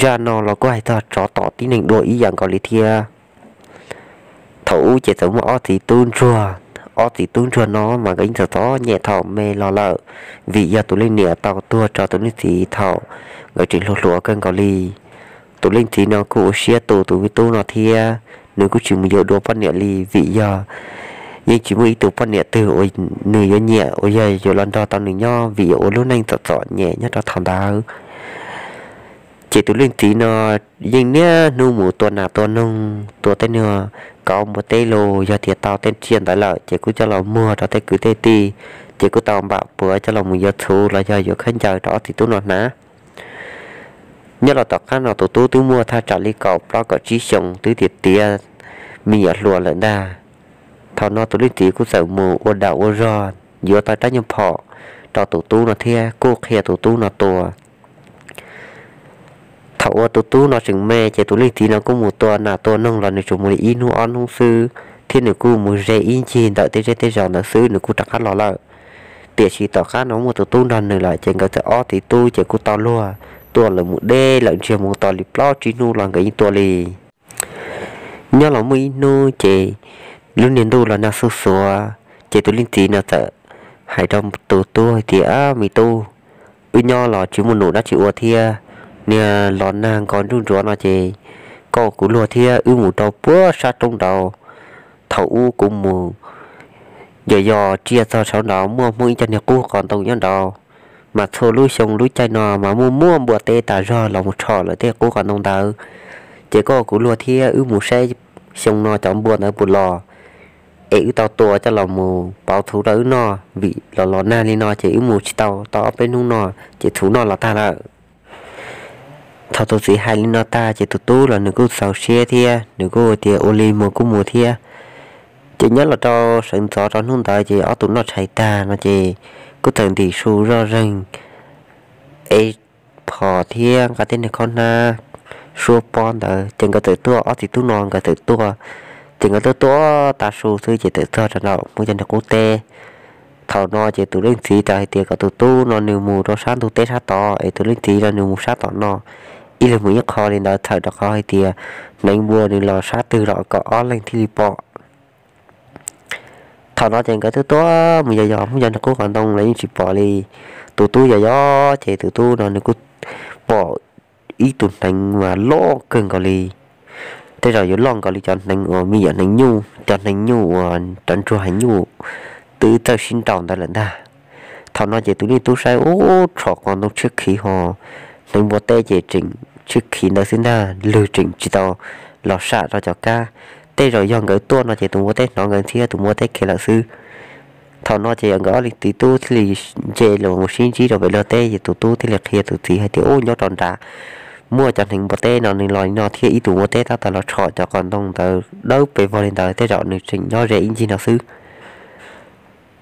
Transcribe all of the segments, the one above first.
Zaj no los kuj hais txog tsov tom tib neeg dua ib yam nkaus li thiab. Thaum ub ces txawm muaj ob txiv tub ntsuag, ob txiv tub ntsuag no mas nkawd yeej txom txom nyem thaum me los lawm, vim yog tus leej niam tau tuag rau tus leej txiv thaum nkawd tseem hluas hluas kawg nkaus li. Tus leej txiv no kuj ua siab tu tus me tub no thiab, nws kuj tsis mus yuav dua poj niam li, vim yog yeej tsis muaj ib tug poj niam twg uas nws yuav nyiam uas yog yuav los nrog tau nws nyob, vim yuav ua lub neej txom txom nyem nyob rau thaum ntawd. Ces tus leej txiv no yeej niaj hnub mus tua nas tua noog, tua tej niag kauv npua teb los yog tias tau tej tsiaj ntawd lawm ces kuj coj los muag rau tej kwv tej tij, ces kuj tau npam puav coj los mus yuav txhuv los yog yuav khaub ncaws rau ob txiv tub no hnav. Nyob los tom qab no tus tub twb muaj thaj tsam li kaum plaub kaum tsib xyoos twb tiav tiav me nyuam hluas lawm ntag. Thaum no tus leej txiv kuj txawm mus ua dag ua zog yuav tau rab nyuag phom rau tus tub no thiab kuj qhia tus tub no tua. Thaum uas tus tub no tseem me ces tus leej txiv no kuj mus tua nas tua noog los nws tsuas mus li ib hnub ob hnub xwb, thiab nws kuj mus ze ib ncig ntawm tej zej tej zos ntawd xwb nws kuj rov qab los lawm. Tiam sis tom qab no muaj tus tub nrog nws lawm ces nkawd txawm ob txiv tub ces kuj tau luag tua lawm mus deb lawm ntsiag mus tau li plaub tsib hnub los nkawd yeej tua li. Nyob los muaj ib hnub ces lub niag ntuj los nag xuj xuav, ces tus leej txiv no txawm hais rau tus tub hais tias, Ab me tub, wb nyob los tsis muaj num dab tsi ua thiab, niag los nag nkaus nruj ntsuav no ces koj ua kuv luag thiab wb mus rau puag sab roob nraud. Thaum ub kuv mus yos yos tsiaj txog saum nraud muaj Hmoob ib co niag qub qos ntoo nyob nraud, mas txhua lub xyoo lub caij no mas muaj muaj npua teb tas zog los mus tshom lawv tej qub qos ntoo ntawd. Ces koj ua kuv luag thiab wb mus saib xyoo no cov npua ntawd puas los, es wb tau tua coj los mus pauv txhuv rau wb noj, vim los los nag li no ces wb mus tsis tau tau ob peb hnub no ces txhuv noj los tag lawm. Thaum tus txiv hais li no tag ces tus tub los nws kuj txaus siab thiab nws kuj tias ua li mus kuj mus thiab. Ces nyob los rau sawv ntxov rau hnub ntawd ces ob tug noj tshais tag no ces kuj txawm ntim su zoj zeeg, ev phom thiab nqa tej niag khaub hnab suab pob ntawd ces nkawd txawm tuaj, ob txiv tub no nkawd txawm tuaj. Ces nkawd tuaj tuaj tav su xwb ces txawm txog rau nram Hmoob cov niag qub teb. Thaum no ces tus leej txiv txawm hais tias kom tus tub no nws mus rau sab ntug teb sab tod es tus leej txiv no nws mus sab tom no, ib leeg mus ib qho li ntawd txhawm rau qhov hais tias hneev npua nws los sab twg los kom ob leeg thiaj li pom. Thaum no ces nkawd twb tuaj mus yos yos Hmoob cov niag qub qos ntoo los yeej tsis pom li. Tus tub yos yos ces tus tub no nws kuj pom ib tug hneev mas loj kawg nkaus li, tej zaum yuav loj nkaus li cov hneev uas me nyuam hneev nyuj, cov hneev nyuj uas cov ntsuag heev nyuj twb txawj sib nraus ntawd lawm ntag. Thaum no ces tus niag tub saib ub tshom qos ntoo tshiab khiv ho, hneev npua teb ces tseem tshiab khiv ntawd xwb ntag, lwg tseem tsis tau los sam rau cov kab. Tej zaum yog nkawd tuaj no ces tus npua teb hnov nkawd thiab tus npua teb khiav lawm xwb. Thaum no ces nkawd ob leeg txiv tub thiaj li nce los mus sib ntsib rau pem luag teb ces tus tub thiaj li qhia tus txiv hais tias, Ub, nyob rau nrad muaj cov hneev npua teb no nws los li no thiab ib tug npua teb tab tom los tshom cov qos ntoo ntawd dawb pes vog li ntawd, tej zaum nws tseem nyob ze ib ncig no xwb.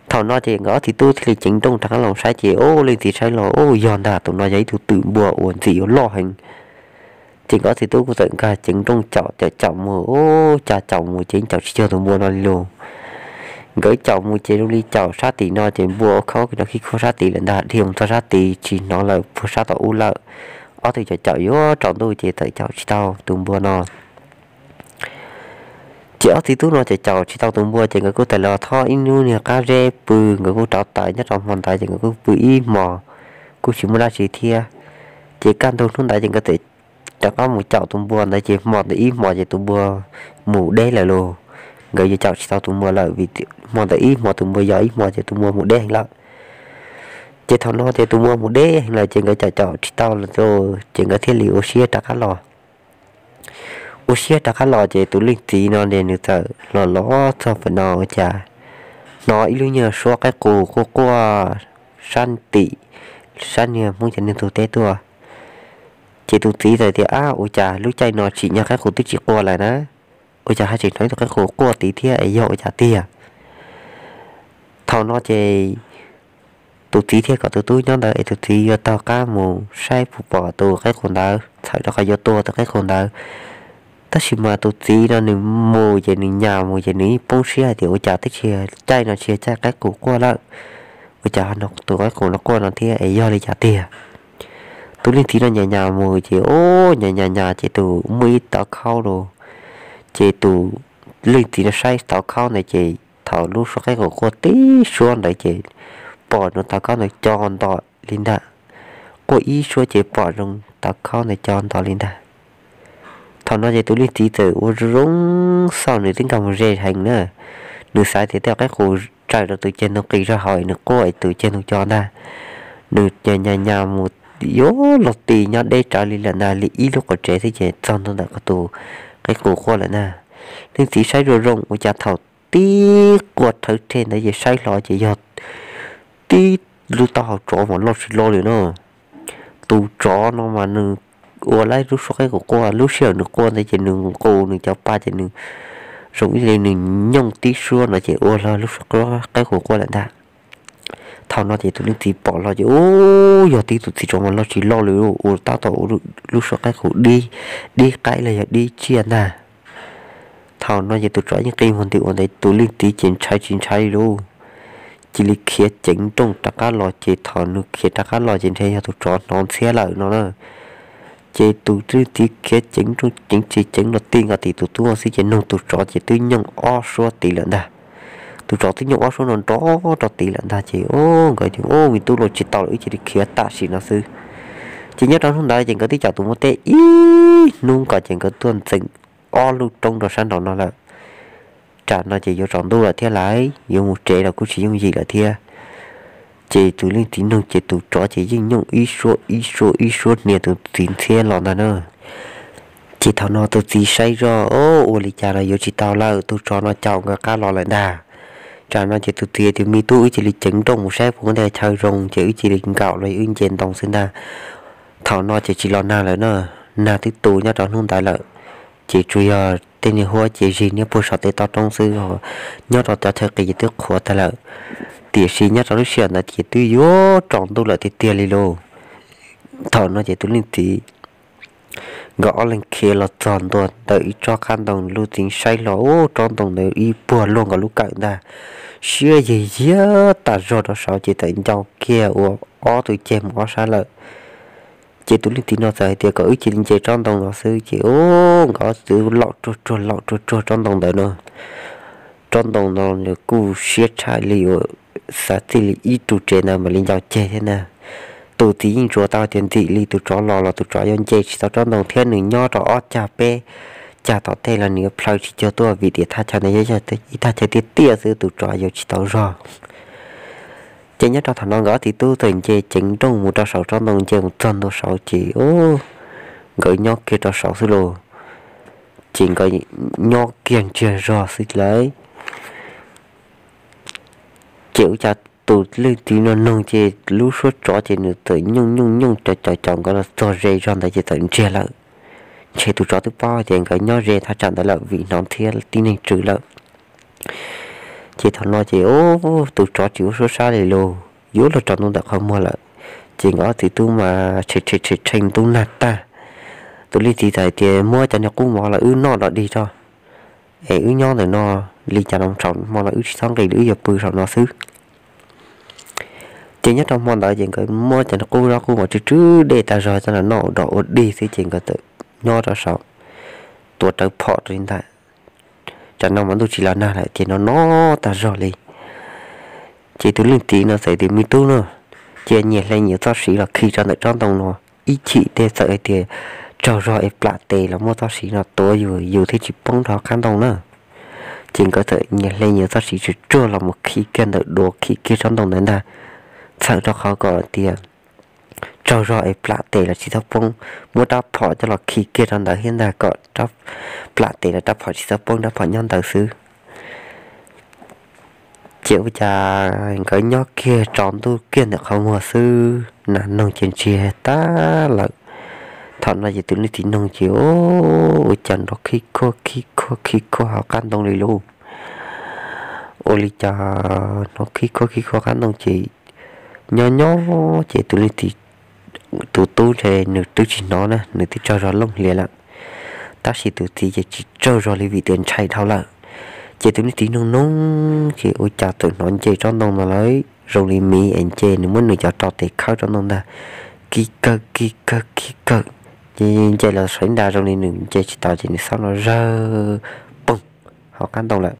Thaum no ces nkawd ob txiv tub thiaj li ceev nrooj rov qab los saib ces, ub, leej txiv saib los, ub, yog ntag, tus no yog ib tug twm npua uas ntxim yuav loj heev. Ces nkawd ob txiv tub kuj txawm nkag ceev nrooj caum caum caum mus, ub, cas caum mus ces caum tsis cuag tus npua no li lauj. Nkawd caum mus ces zoo li caum sab tim no ces npua ua khaub rau khib khuab sab tid lawm ntag, dhia mus txog sab tid tsis hnov lawm, puag sab tom ub lawm. Ob tug caum caum yuav tsaus ntuj ces txawm caum tsis tau tus npua no. Ces ob txiv tub no ces caum tsis tau tus npua ces nkawd kuj tawm los thob ib lub niag qab zeb pw, nkawd kuj rauv taws nyob rau hmo ntawd ces nkawd kuj pw ib hmos, kuj tsis muaj dab tsi thiab. Ces kaj ntug hnub ntawd ces nkawd txawm rov qab mus caum tus npua ntawd ces hmo ntawd ib hmos ces tus npua mus deb lawm lauj. Nkawd yuav caum tsis tau tus npua lawm vim hmo ntawd ib hmos tus npua yos ib hmos ces tus npua mus deb heev lawm. Ces thaum no ces tus npua mus deb heev lawm ces nkawd caum caum tsis tau lawm ces nkawd thiaj li ua siab rov qab los. Ua siab rov qab los ces tus leej txiv no ces nws txawm los los txog pem no ua cas hnov ib lub nyuag suab qaib qus quaj quaj sab tim, sab niag Hmoob cov niag ntug teb tuaj. Ces tus txiv txawm tias, Ab, ua cas lub caij no tsim nyog qaib qus twb tsis quaj lawm na, ua cas haj tseem hnov ib tug qaib qus quaj tid thiab es yog ua cas tiag? Thaum no ces tus txiv thiaj kom tus tub nyob ntawd es tus txiv yuav taug qab mus saib puas pom tus qaib qus ntawd, txhawm rau qhov yuav tua tus qaib qus ntawd. Tab sis mas tus txiv no nws mus ces nws nyas mus ces nws yeej poob siab hais tias, Ua cas twb tsis yog caij no, tsis yog caij qaib qus quaj lawm, ua cas ho hnov tus qaib qus no quaj no thiab es yog li cas tiag? Tus leej txiv no nyas nyas mus ces, o, nyas nyas nyas ces tus muaj ib tauv khaub los, ces tus leej txiv no saib tauv khaub ntawd ces thaum lub suab qaib qus quaj tib suab ntawd ces pom zoo tauv khaub ntawd co nto li ntag. Quaj ib suab ces pom zoo tauv khaub ntawd co nto li ntag. Thaum no ces tus leej txiv txawm ua zoo xauj, nws twb nkag mus ze heev na, nws xav tias tej qaib qus raws rau tus ceg ntoo qis zog hauv nws quaj es tus ceg ntoo co ntag. Nws nyas nyas nyas mus yuav luag ti nyob deb rawv li lawm ntag, li ib lub qhov tsev xwb ces txog ntua ntawm qhov tus qaib qus quaj lawm ntag. Leej txiv saib zoo zoo ua cas thaum tib quaj rhawv rhe ntawd ces saib hlo ces yog tib lub taub hau tsov mas loj tsis loj li no. Tus tsov no mas nws ua lawm lub suab qaib qus quaj, lub sij hawm nws quaj ntawd ces nws nqus nws cov pa ces nws zoo ib li nws nyooj tib suab no ces ua lawm lub suab qaib qus quaj lawm ntag. Thaum no ces tus leej txiv pom los ces, u, yog tib tus txiv tsov mas loj tsis loj li, ua tab tom ua lub suab qaib qus dib, dib qaib los yog dib tsiaj ntag. Thaum no ces tus tsov yeej qi muag nti ua ntawd, tus leej txiv ces ntshai tsis ntshai li lauj, cia li khiav ceev nrooj rov qab los. Ces thaum nws khiav rov qab los ces ntshe yog tus tsov hnov ntxhiab lawm no na. Ces tus leej txiv khiav ceev nrooj ceev tsis ceev los ti nkaus tim tus tub xwb ces nug tus tsov ces twb nyooj ob suab tid lawm ntag. Tus tsov twb nyooj ob suab no nrov rau tid lawm ntag ces, o, nkawd tias, u, me tub, los tsis tau lawm, wb cia li khiav tam sim no xwb. Ces nyob rau hnub ntawd ces nkawd twb caum tus muaj teb ib hnub nkaus ces nkawd tuaj ntxeev ob lub roob rau sab nraum no lawm. Tsam no ces yuav tsaus ntuj lawm thiab lawm, yuav mus tsev los kuj tsis yooj yim lawm thiab. Ces tus leej txiv nug ces tus tsov ces yeej nyooj ib suab ib suab ib suab hnia tus txiv ntxhiab los ntag na. Ces thaum no tus txiv saib zoj, o, ua li cas los yuav tsis tau lawm, tus tsov no caum nkawd qab los lawm ntag. Tsam no ces tus txiv tias, me tub, wb cia li ceev nrooj mus saib puas muaj tej chaw zoo ces wb cia li nkaum los wb nce ntoo xwb ntag. Thaum no ces tsis los nag lawm na, nag twb tu nyob rau hnub ntawd lawm. Ces tsuas yog tej niag huab ces zig niab puag saum tej toj roob xwb, nyob rau cov chaw qis ces twb qhuav tag lawm. Tiam sis nyob rau lub sij hawm ntawd ces twb yuav tsaus ntuj lawm tiag tiag li lauj. Thaum no ces tus leej txiv nkawd ob leeg khiav los txog ntua ntawm ib tsob qab ntoo, lub txiv saib hlo, u, tsob ntoo ntawd ib puag luaj nkaus lub kawm ntag, siab yiag yiag tas zog rau saud ces txawm ncau kiag ua ob tug ceg mus ob sab lawm. Ces tus leej txiv no txawm hais tias kom wb cia li nce tsob ntoo no xwb ces, u, nkawd ob txiv tub laum ruag ruag laum ruag ruag tsob ntoo ntawd no. Tsob ntoo no nws kuj siab tshaj li uas xav txij li ib ru tsev ntawd mam li ncau ceg thiab ntag. Tus txiv yeej ntsuas tau tias ntxim li tus tsov los los tus tsov yuav nce tsis tau tsob ntoo thiab nws nyob rau ob cag peb cag tom tej los nws yuav plhaw tsis cuag tuaj vim tias thaj chaw ntawd yog ib thaj chaw tiaj tiaj xwb, tus tsov yuav tsis tau zog. Ces nyob rau thaum no nkawd ob txiv tub txawm nce ceev nrooj mus rau saum tsob ntoo, nce mus txog ntua saud ces, u, nkawd nyob kiag rau saud xwb lauj. Ces nkawd nyob kiag ntsiag zog xwb lawm. Ces ua cas tus leej txiv no nug ces lub suab tsov ces nws txawm nyooj nyooj nyooj caum caum caum nkawd los txog ze zog ntawd ces txawm ntsiag lawm. Ntshe tus tsov twb paub tias nkawd nyob ze thaj tsam ntawd lawm vim hnov ntxhiab tib neeg tswv lawm. Ces thaum no ces, u, tus tsov tsis ua suab sab li lauj, yuav luag tsaus ntuj ntawm qhov muag lawm. Ces nkawd ob txiv tub mas tshem tshem tshem tshem ntub nag tag. Tus leej txiv txawm hais tias, muab cov niag qub mov los wb noj los dig tso, es wb nyob ntawm no li cas los tsaus hmo los wb tsis txhob nqis li, wb yuav pw saum no xwb. Ces nyob rau hmo ntawd ces nkawd muab cov niag qub zaub qub mov tsw tsw dej tag zog coj los noj ua dog ua dig xwb ces nkawd txawm nyob rau saud tuav rawv phom rau li ntawd. Tsam no mas ntuj tsis los nag lawm ces no no tag zog li. Ces tus leej txiv no txawm tias, me tub no, cia nyias hle nyias txoj siv los khi rau ntawm tsob ntoo no, ib chim tej txawm hais tias tsaug zog es plam tes los muaj txoj siv no tuav yus, yus thiaj tsis poob rau qab ntoo na. Ces nkawd txawm nyias hle nyias txoj siv tsuag tsuag los mus khi kiag ntawm duav khi kiag tsob ntoo ntawd ntag, txhawm rau qhov kom tias tsaug zog es plam tes los tsis txhob poob, muab rab phom coj los khi kiag rau ntawd thiab ntag kom plam tes los rab phom tsis txhob poob, rab phom nyob ntawd xwb. Ces ua cas nkawd nyob kiag tsaus ntuj kiag ntawm qhov muag xwb, nas noog ces ntsiag tag lawm. Thaum no ces tus leej txiv noog ces ua cas nrov khib khuaj khib khuaj khib khuaj hauv qab ntoo li lauj. Ua li cas hnov khib khuaj khib khuaj qab ntoo ces nyob nyob ces tus leej txiv, tus tub ntshe nws twb tsis hnov na, nws twb tsaug zog looj hlias lawm. Tab sis tus txiv ces tsis tsaug zog li vim tias ntshai dhau lawm. Ces tus leej txiv noog noog ces ua cas txawm hnov nce tsob ntoo no lawm, zoo li miv es nce, nws muab nws cov rau tes khawb tsob ntoo ntag. kiv kawg kiv kawg kiv kawg. Ces nce los saum ib nta zoo li nws nce tsis tau ces nws xob los zawg poog hauv qab ntoo lawm.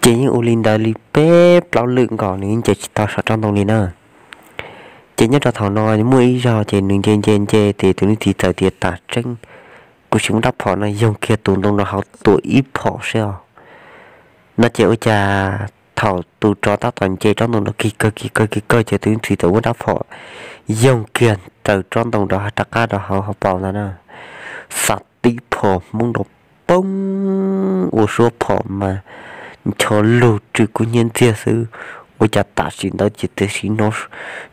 Ces yeej ua li ntawd li peb plaub lwm nkaus nws nce tsis tau saum roob ntoo li na. Ces nyob rau thaum no muaj ib zaug ces nws nce nce nce ces tus leej txiv txawm tias, Tam tseeb, kuv tsis muaj rab phom no, yoog kiag tus ntoo no hauv tuam ib phom seb os. No ces ua cas thaum tus tsov tab tom nce roob ntoo no kiv kawg kiv kawg kiv kawg ces tus leej txiv txawm muab rab phom yoog kiag raws tsob ntoo rov rov qab rau hauv hauv paus ntag na. Xav tib phom hmoob nrov poob ua suab phom mas ncho lug tsw kub hnyiab ntxiag xwb. Ua cas tam sim ntawd ces tam sim no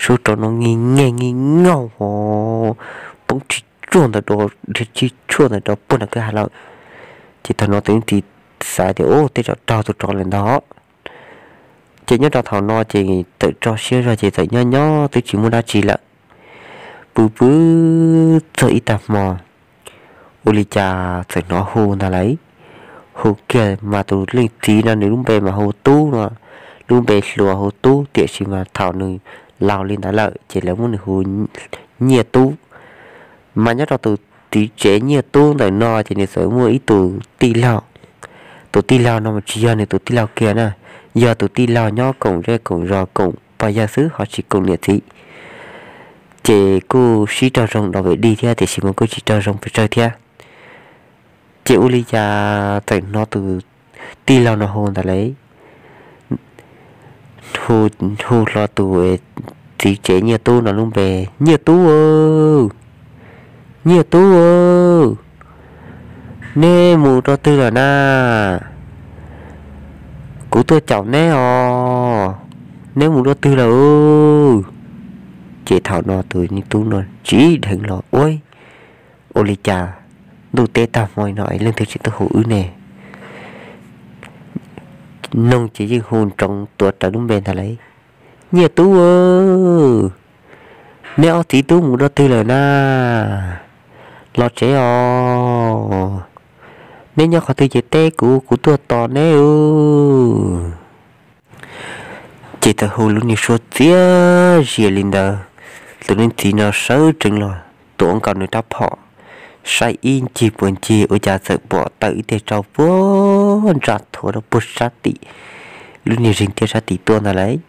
suab tsov no ngi nge ngi ngaug hos poob tsis tsuag ntawd rau, dhia tsis tsuag ntawd rau puag nram kwj ha lawm. Ces thaum no tus leej txiv xav tias, Ub, tej zaum raug tus tsov lawm ntag. Ces nyob rau thaum no ces txawm tso siab zog ces txawm nyob nyob twb tsis muaj dab tsi lawm. Pw pw txog ib tag hmo, ua li cas txawm hnov hu ntag lauj. Hu kiag mas tus leej txiv no nws lub npe mas hu Tub no, lub npe hluas hu Tub, tiam sis mas thaum nws laus li ntawd lawm ces lawv muab nws hu Nyiaj Tub. Mas nyob rau tus txiv tsev Nyiaj Tub ntawm no ces nws txawm muaj ib tug tij laug. Tus tij laug no mas tsis yog nws tus tij laug kiag na, yog tus tij laug nyob koom zej koom zos koom pog yawg xwb ho tsis koom niam txiv. Ces kuj sib raug zoo dov vem dig thiab tiam sis mas kuj tsis raug zoo pes tsawg thiab. Ces ua li cas txawm hnov tus tij laug no hu ntawd lauj. Hu, hu hlo tus txiv tsev Nyiaj Tub no lub npe, Nyiaj Tub, Nyiaj Tub, neb mus rau twg lawm na? Kuv tuaj caum neb os, neb mus rau twg lawm? Ces thaum no tus Nyiaj Tub no tsim dheev los, Ua, ua li cas ntuj teb tag hmo no leej twg tseem tuaj hu wb ne? Noog ces yeej hu nroov tuav rawv lub npe ntag lauj, Nyiaj Tub, neb ob txiv tub mus rau twg lawm na? Los tsev os, neb nyob qhov twg ces teb kuv, kuv tuaj tos neb. Ces txawm hu lub niag suab txias zias li ntawd, tus leej txiv no sawv tsees los tuav nkaus nws rab phom, saib ib ncig puas ncig ua cas txawm pom tawm ib teg tsau puag ntsa thuav rau puag sab tim lub niag zeeg tiaj sab tim tuaj ntag lauj.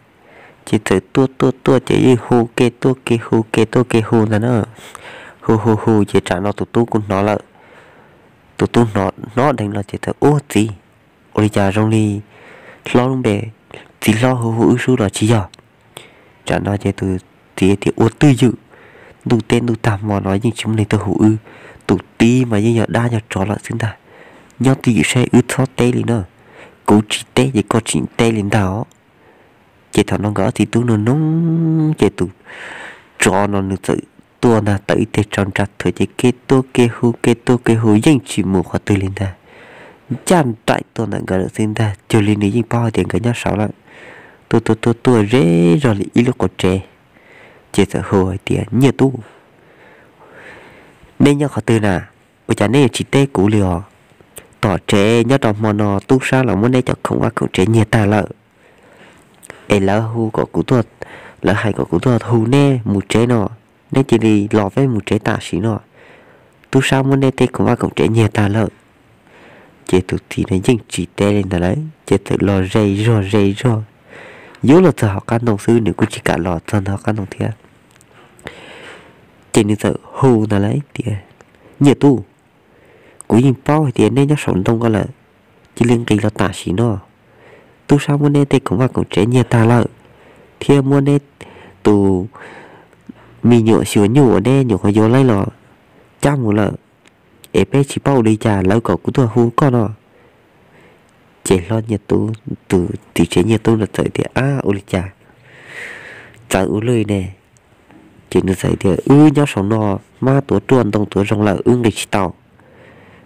Ces txawm tuaj tuaj tuaj ces yeej hu ke tuaj ke hu ke tuaj ke hu ntag na. Hu hu hu ces tsam no tus tub kuj hnov lawm. Tus tub hnov dheev los ces txawm, Ub txiv, ua li cas zoo li hlob lub npe, txiv hlob hu hu wb sub los tsis yog? Tsam no ces tus txiv tias, Ua twj ywm, ntuj teb ntuj tag hmo no yeej tsis muaj neeg tuaj hu wb, tus tib mas yeej yog dab yog tsov lawm xwb ntag. Nyob twj ywm saib, wb txhob teb li na, kuv tsis teb ces koj tsis teb li ntag os. Ces thaum no nkawd ob txiv tub no noog ces tus tsov no nws txawm tuaj ntag, tawm ib teg tsau ntsa thuav ces ke tuaj ke hu ke tuaj ke hu yeej tsis mus qhov twg li ntag. Ncaj nraim tuaj ntawm nkawd lawm xwb ntag, cuag li nws yeej paub hais tias nkawd nyob saud lawm. Tuaj tuaj tuaj tuaj ze zog li ib lub qhov tsev, ces txawm hu hais tias, Nyiaj Tub, neb nyob qhov twg na? Ua cas neb yuav tsis teb kuv li os? Tom tsev nyob rau hmo no tub sab los muab neb cov khoom vaj khoom tsev nyiag tag lawm. Es lawv hu kom kuv tuaj, lawv hais kom kuv tuaj hu neb mus tsev no, neb cia li los peb mus tsev tam sim no. Tub sab muab neb tej khoom vaj khoom tsev nyiag tag lawm. Ces tus txiv no yeej tsis teb li ntawd lawm, ces txawm los ze zog ze zog, yuav los txog hauv qab ntoo xwb, nws kuj tsis kam los txog ntawm hauv qab ntoo thiab. Ces nws txawm hu ntawd lawm tias, Nyiaj Tub, kuv yeej paub hais tias neb nyob saum ntoo ko lawm, cia li nqis los tam sim no. Tub sab muab neb tej khoom vaj khoom tsev nyiag tag lawm, thiab muab neb tus me nyuam xyuas nyuj uas neb nyuam qhuav yuav los cab mus lawm, es peb tsis paub ua li cas, lawv kom kuv tuaj hu koj no. Ces hlob Nyiaj Tub, tus txiv tsev Nyiaj Tub no txawm tias, Ab, ua li cas txawv ua luaj ne? Ces nws txawm tias, Wb nyob saum no hmab tuav ruaj ntoo tuav zoo lawm, wb nqis tsis tau.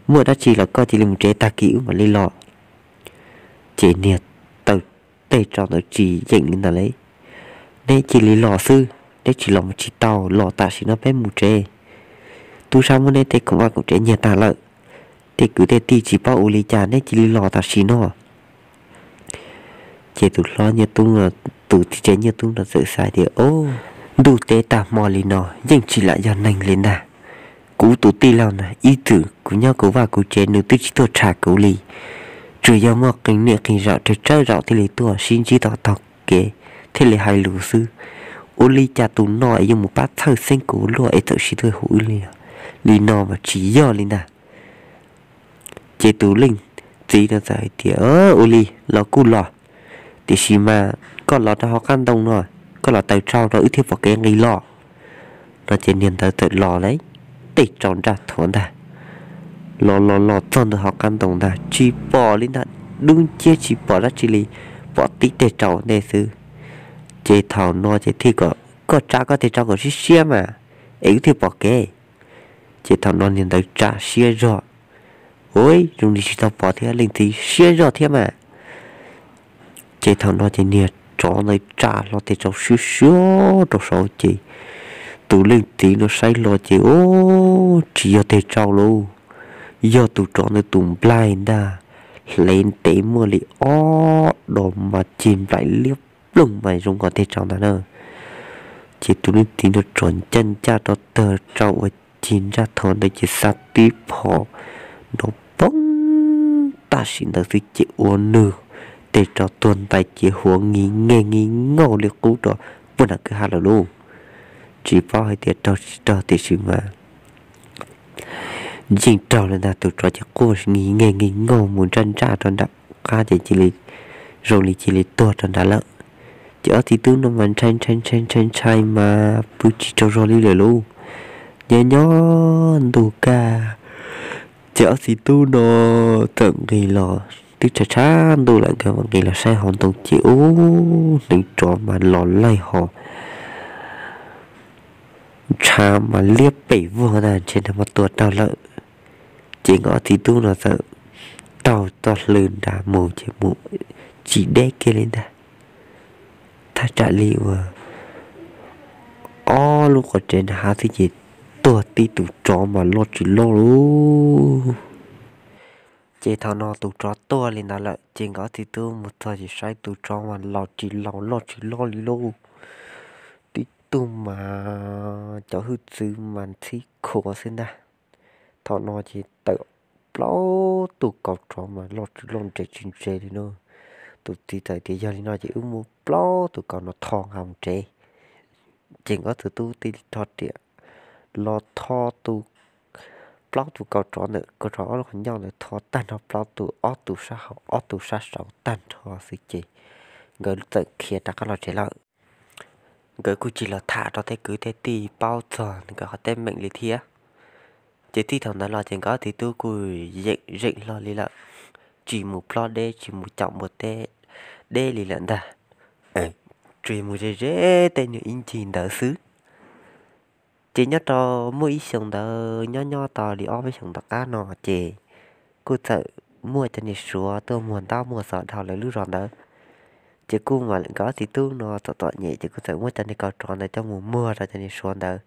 Muaj dab tsi los koj cia li mus tsev, tag kis wb mam li los. Ces niag taw tej tsau ntawd tsis yeem li ntawd li. Neb cia li los xwb, neb tsis los mus tsis tau, los tam sim no peb mus tsev. Tub sab muab neb tej khoom vaj khoom tsev nyiag tag lawm, tej kwv tej tij tsis paub ua li cas, neb cia li los tam sim no. Ces tus hlob Nyiaj Tub, tus txiv tsev Nyiaj Tub no txawm xav tias, Ob, ntuj teb tag hmo li no yeej tsis lam yog neeg li ntag. Kuv tus tij laug na ib txwm kuv nyob kuv vaj kuv tsev nws twb tsis tuaj tsham kuv li, tsuas yog muaj qee niaj qee zaum tsawg tsawg zaum thiaj li tuaj sib ntsib tom taug kev thiaj li hais lus xwb. Ua li cas tus no es yuav mus pab txhawj xeeb kuv luaj es txawm sib tuaj hu wb li, li no mas tsis yog li ntag. Ces tus leej txiv no txawm hais tias, Ua li los kuj los, tiam sis mas koj los rau hauv qab ntoo no, koj los taws tsau rau wb thiaj pom kev nqis los. No ces niag ntawd txawm los lawm, tej tsau nraj thuav ntag, los los los txog ntawm hauv qab ntoo ntag tsis pom li ntag, dub nciab tsis pom dab tsi li, pom tib tej tsau ntej xwb. Ces thaum no ces thiaj kom, Koj tsa koj tej tsau kom siab siab mas, es wb thiaj pom kev. Ces thaum no niag ntawd tsa siab zog, Ua, zoo li tsis tau pom thiab, leej txiv siab zog thiab mas. Ces thaum no ces niag tsov ntawd tsa hlo tej tsau siab siab rau saud ces tus leej txiv no saib hlo ces, Ua, tsis yog tej tsau lauj, yog tus tsov ntawd tus nplaig ntag, hle ntev muaj li ob dos mas cig nplaim liab ploog mas zoo nkaus tej tsau ntag na. Ces tus leej txiv no tsom ncaj ncaj rau tawg tsau uas cig nraj thuav ntawd ces xa tib phom nrov poob tam sim ntawd xwb ces ua nws tej tsau tuag ntais ces huav ngi nge ngi ngaug li qub rau puag nram kwj ha lawm lauj. Tsis paub hais tias raug tsis raug tiam sis mas yeej raug li ntag, tus tsov ces quaj ngi nge ngi ngaug mus ntsaj ntsaj rau nram qab ces cia li, zoo li cia li tuag rau nrad lawm. Ces ob txiv tub no mas ntshai ntshai ntshai ntshai ntshai mas pw tsis tsaug zog li lawm lauj. Nyob nyob ntuj kaj, ces ob txiv tub no txawm nqis los, twb tshav tshav ntuj lawm nkawd mam nqis los saib hauv ntoo ces ub, hneev tsov mas los laij ho, ntshav mas liab pem vog ntag, ntshe nag hmo tuag raug lawm. Ces nkawd ob txiv tub no txawm taug txoj hlw nrad mus ces mus tsis deb kiag li ntag. Thaj tsam li uas ob lub qhov tsev nram hav xwb ces tuag tib tus tsov mas loj tsis loj lauj. Ces thaum no tus tsov tuag li ntawd lawm ces nkawd ob txiv tub mus txog ces saib tus tsov mas laus tsis laus loj tsis loj li lauj. Tib tug mas cov hwj txwv mas ntxhib khuav xwb ntag. Thaum no ces tawm plaub tug kaus tsov mas loj tsis loj ntse tsis ntse li no. Tus txiv txawm tias yog li no ces wb muab plaub tus kaus no tho nqa mus tsev. Ces nkawd ob txiv tub thiaj li rho riam los tho tus, plaub tus kaus tsov ntawm kaus tsov ob lub qhov ncauj ntawd tho tag nrho plaub tus, ob tus sab hauv ob tus sab saud tag nrho xwb ces nkawd txawm khiav rov qab los tsev lawm. Nkawd kuj tsis los tham rau tej kwv tej tij paub txog nkawd qhov teeb meem li thiab. Ces txij thaum ntawd los ces nkawd ob txiv tub kuj yeem zeem hlo li lawm, tsis mus plob deb tsis mus caum npua teb deb li lawm ntag. Tsuas mus ze ze tej niag ib ncig ntawd xwb. Ces nyob rau muaj ib xyoo ntawd nyob nyob tau li ob peb xyoos tom qab no ces kuj txawm muaj cov niag suav tuaj muag ntaub muag xov dhau lawv lub zos ntawd. Ces kuj mam nkawd ob txiv tub no txom txom nyem ces kuj txawm muab cov niag kaus tsov ntawd coj mus muag rau cov niag suav ntawd.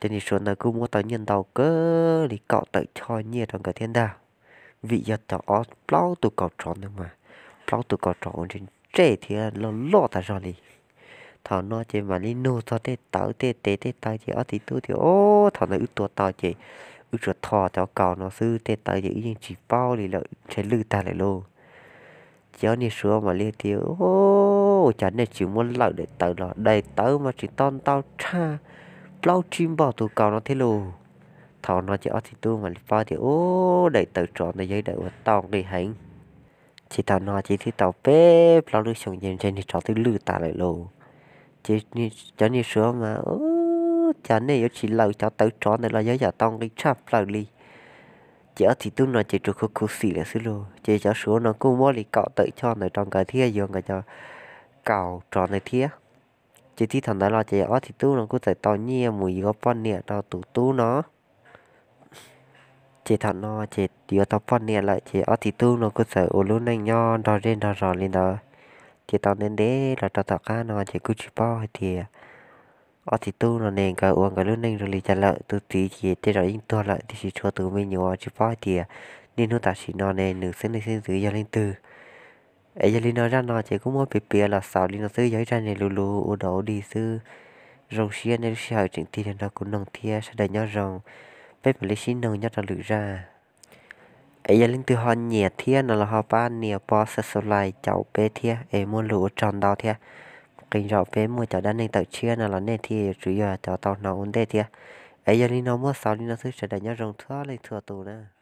Cov niag suav ntawd kuj muab tau nyiaj ntau kawg li kaum tawm choj nyiaj rau nkawd thiab ntag. Vim yog cov ob plaub tus kaus tsov ntawd mas plaub tus kaus tsov uas ntse ntse thiab loj loj tas zog li. Thaum no ces mam li nug txog tej tawv tej tes tej taw ces ob txiv tub tias, Ob, thaum ntawd wb tua tau ces wb tsuas tho cov kaus no xwb, tej tawv ces wb yeej tsis paub li lawm, ntshe lwj tag lawm lauj. Ces ob niag suav mam li tias, Ua cas nej tsis muab lawm daim tawv los? Daim tawv mas tsis tau ntau tshaj plaub tsib npaug tus kaus no thiab lauj. Thaum no ces ob txiv tub mam li paub tias, Ub, daim tawv tsov ntawd yog ib daim uas tau nqi heev. Ces thaum no ces twb tau peb plaub lub xyoos ces ntshe niag tsov twb lwj tas lawm lauj. Ces cov niag suav mas, Ub, cas nej yuav tsis lawm cov tawv tsov ntawd los yog yam tau nqi tshaj plaws li. Ces ob txiv tub no ces tsuas khuv khuv xim lawm xwb lauj. Ces cov suav no kuj muab li kaum tawm choj ntawd rau nkawd thiab yuav nkawd cov kaus tsov ntawd thiab. Ces txij thaum ntawd los ces ob txiv tub no kuj txawm tau nyiaj mus yuav poj niam rau tus tub no. Ces thaum no ces yuav tau poj niam lawm ces ob txiv tub no kuj txawm ua lub neej nyob nrog zej nrog zos li ntawd. Ces tau ntev ntev los rau tom qab no ces kuj tsis paub hais tias ob txiv tub no ne nkawd ua nkawd lub neej zoo li cas lawm. Tus txiv ces tej zaum yeej tuag lawm tiam sis tshuav tus me nyuam tsis paub hais tias niaj hnub tam sim no ne nws xeeb leej xeeb ntxwv yog leej twg. Es yog li no zaj no ces kuj muab piav piav los xaus li no xwb, yog ib zaj neeg luv luv ua dog ua dig xwb. Zoo siab nej lub sij hawm tseem tig los nrog kuv noog thiab, sawv daws nyob zoo, peb mam li sib noog nyob rau lwm zaj. Es yog leej twg ho nyiam thiab no los ho pab nias pov subscribe caum peb thiab es muaj lus ua tsaug ntau thiab. Qee zaum peb muaj cov dab neeg tawm tshiab no los nej thiaj yuav tsum yog cov tau hnov ua ntej thiab. Es yog li no muab xaus li no xwb, sawv daws nyob zoo txhua leej txhua tus na.